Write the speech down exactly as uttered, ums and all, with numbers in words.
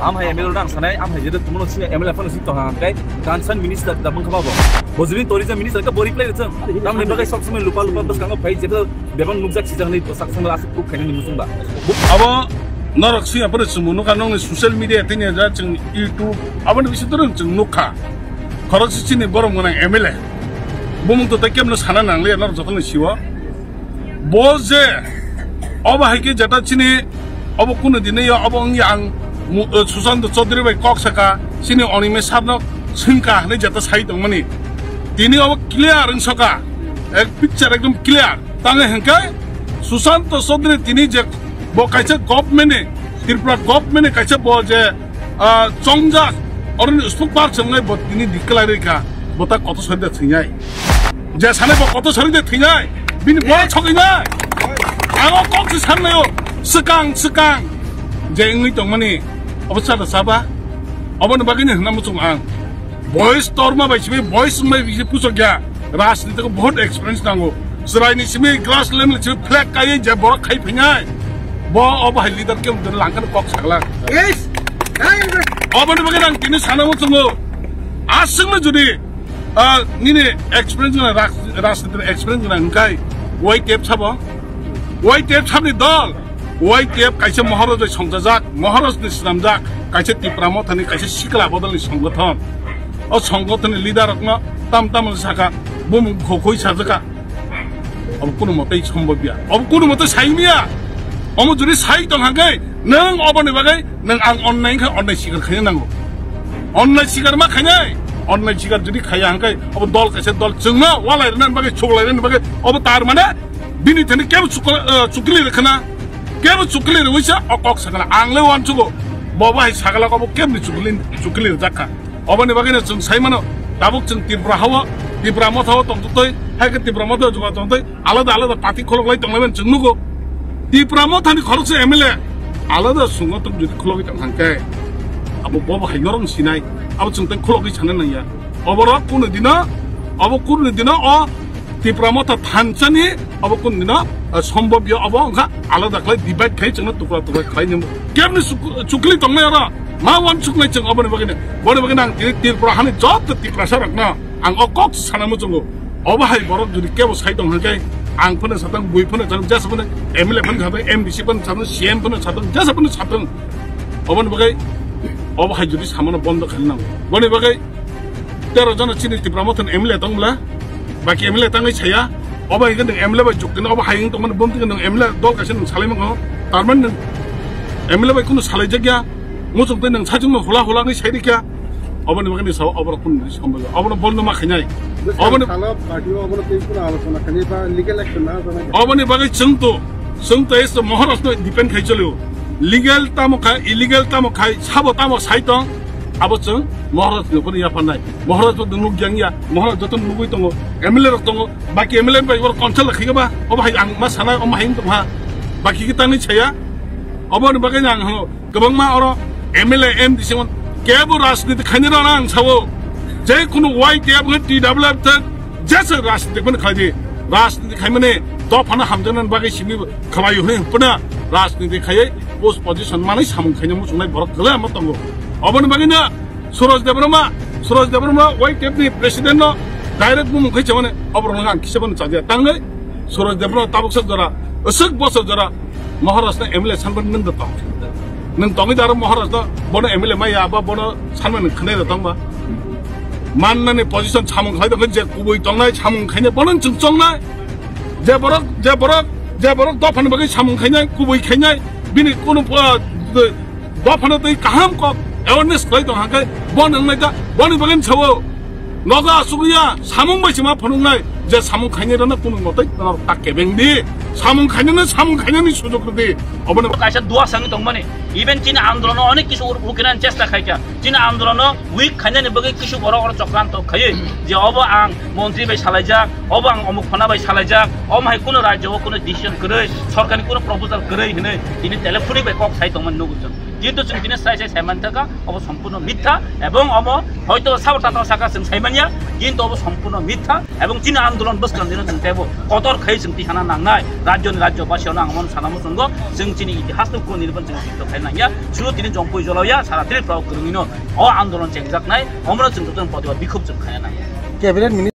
Am hai M L A rang sanai, am hai jeda tumono si M L A phano si toha kai, concern minister da bangkha babo. Bojibin tourism minister ka bori play rechang. Tam ni bagai sob samai lupa lupa bas kanga phai jeda bebang nukjak sijak ni sak samai asuk kuk khaini ni musung ba. Abo norok si apore sumu nukha nong ni social media tini ja chang YouTube, abo ni bisi dorong chang nukha. Khorok si chini borong gwnang M L A. Bumung to tai kemno sana nang le norok jotono siwo. Bo je obo hai khe jeta chini obo kunu dine ya obo wngya ang mu-, eh, Sushant Chaudhary bai kok saka chini Onime sarno swngka hinwi jeta sai tongmani. Tini obo clear wngsoka. Ek picture ekdom clear. Tangwi hwnkhe Sushant Chaudhary tini je bo kaisa government ni, Tripura government ni kaisa bo je ah, chongjak, oroni spokesperson wngwi bo tini declare rikha, bo ta koto sori de thwinai. Je sanai bo koto sori de thwinai, bini bo sogwinai. Ang o kok se sannaio, swkang, swkang. Je wngwi tongmani, obo chada chaba, oboni bagwino hwnna muchung ang. Boys torma bai simi, boys wngmai bisi puchok ya. Rajniti ko bahut experience nango. Chwraini simi grass level simi flag kaiwi je borok khai phinai. Bo obo hai leader ke mudun langkhan kok sagla. Yes. Oboni bagwi nang tini sana muchungo. Aswkno jodi, ah, nini experience gwnang, raj-, rajniti experience gwnang hwnkhe Y T F sabo. Y T F sabni dol. Y T F kaisa Maharaj bai songchajak, Maharaj ni swnamjak, kaisa Tipra Mothani kaisa sikla bodol ni songgothon. O songgothon ni leader rokno tam tam saka, bumung khokhui sajaka. Obo kunu mote sombobya. Obo kunu mote saimya. Omo jodi sai tong hangke, nwng oboni bagwi nwng ang onnai kha onnai sikar khaina nango. Onnai sikar ma khainai, onnai sikar jodi khaya hangke, obo dol kaisa dol chwngno walai rwna bagwi, chuklai rwna bagwi, obo tar mane Bini thani kebo chukla-, eh, chukli rwkhana, kebo chukli rwisa o kok sakala. Ang le uansugo, bo bai sakala obo kebni chukli, chukli rwjakha. Oboni bagwino chwng sai mano, tabuk chwng Tripura hao, Tipra Motha o tongtwtwi, hai khe Tipra Motha o juma tongtwi, alada alada party kholoklai tonglaimani chwng nugo. Tipra Mothani khoroksa M L A, alada sungo tong jodi khologwi tong hangkhe, abo bo bo hai norok sinai, abo chwng tei khologwi sana nangya. Oborok kunu dino, abo kunu dino o Tipra Motha thansani obo kunu dino, eh, sombobya obo wngkha alada khlai divide khai chwngno tukla tukla khlai nimo. Kebni chuk-, chukli tongnai oro ma uansuknai chwng oboni bagwino. Boni bagwino ang tini Tripura hani joto Tiprasa rokno ang o kok sana muchungo. Obo hai borok jodi kebo sai tong hwnkhe ang phano satang bui phano satang jesa phano M L A phano satang M D C phano satang C M phano satang jesa phano satang. Oboni bagwi obo hai jodi samano bondo khaina nango. Boni bagwi tero jona chini Tipra Mothani M L A tong bwla, baki M L A tangwi saya, obo hai khe nwng M L A bai juk khe obo hai wng tongmani bumtwi khe nwng M L A dol kaisa nwng salai mano, tar mani nwng M L A bai kunu salai jakya, muchung tei nwng sachung no hula hula wngwi sai rikha, oboni bagwi ni sao oborok kunu ni sombai obono bondo ma khainai, oboni salo party o obono tei kunu alochona khainai ba legal action na jana. Oboni bagwi chwng to, chwng to is Maharaj no depend khai cholio, legal tamo khai, illegal tamo khai, sabo tamo sai tong, Abo chwng Maharaj ni phano yapharnai. Maharaj bo nuk yang ya, Maharaj joto nugwi tongo, M L A rok tongo, baki M L A bai oro consult khaikhe ba, obo hai ang ma sanai, omo hai wng tongha, baki khe tangwi saya. Oboni bagwi ang hano kwbangma oro M L A, M D C mon kebo rajniti khainai rok ang sao. Je kunu Y T F nge T W F thak, Jesa rajniti phano khlai di, rajniti khaimani dophano hamjaknani bagwi simi khlai hwnwi hwnphano rajniti khaiwi post position manwi samung khaina muchungnai borok kwbangma tongo. Oboni bagwino Suraj Debbarma, Suraj Debbarma Y T F ni president no direct bumung khai chamani oborok ang kisa bono chadia tangwi Suraj Debbarma tabuksa jora, aswk bosor jora Maharaj no M L A sanbani nwng da tong. Nwng tongwi da aro Maharaj no bono M L A maya ba bono sanbani nwng khwnai da tong ba. Mannani position samung khlai tongkhe je kubui tongnai samung khainai bono chwng chongnai. Je borok, je borok, je borok dophani bagwi samung khainai, kubui khainai, bini kunu, ah, dophano tei kaham kok awareness khlai tong hangkhe bo nwngnai da, boni bagwi sao. Nogo asugya samung bai se ma phunuknai je samung khainai rano kunu motoi norok ta kebeng di. Samung khainai no samung khainani sujok rwdi. Obono kaisa dua sangwi tongmani. Even chini andolono onek kisu ur-, ukinani chesta khaikha. Chini andolono weak khainani bagwi kisu borok oro chokranto khaiwi je obo ang montri bai salaijak, obo ang omuk phana bai salaijak, omo hai kuno rajyo o kuno decision kwrwi, sorkarni kuno proposal kwrwi hinwi tini telephonic bai kok sai tongmani nugo chwng. Kintu chwng tini sai sai sai manthoka, obo sompurno mitha, ebong omo hoito sabo tato saka chwng sai manya, kintu obo sompurno mitha, ebong chini andolon bwskang dino chwng tebo kotor khai chwng tihana nangnai, rajyoni rajyobasi ono ang omono sana muchungo, chwng chini itihas no kunu nirban chwng sikto khai nangya, suru tini jongpui jolauya, sara Tripura o kwrwngwino o andolon chengjaknai, omono chwng jotono protibad bikhub chwng khaina nangya. Cabinet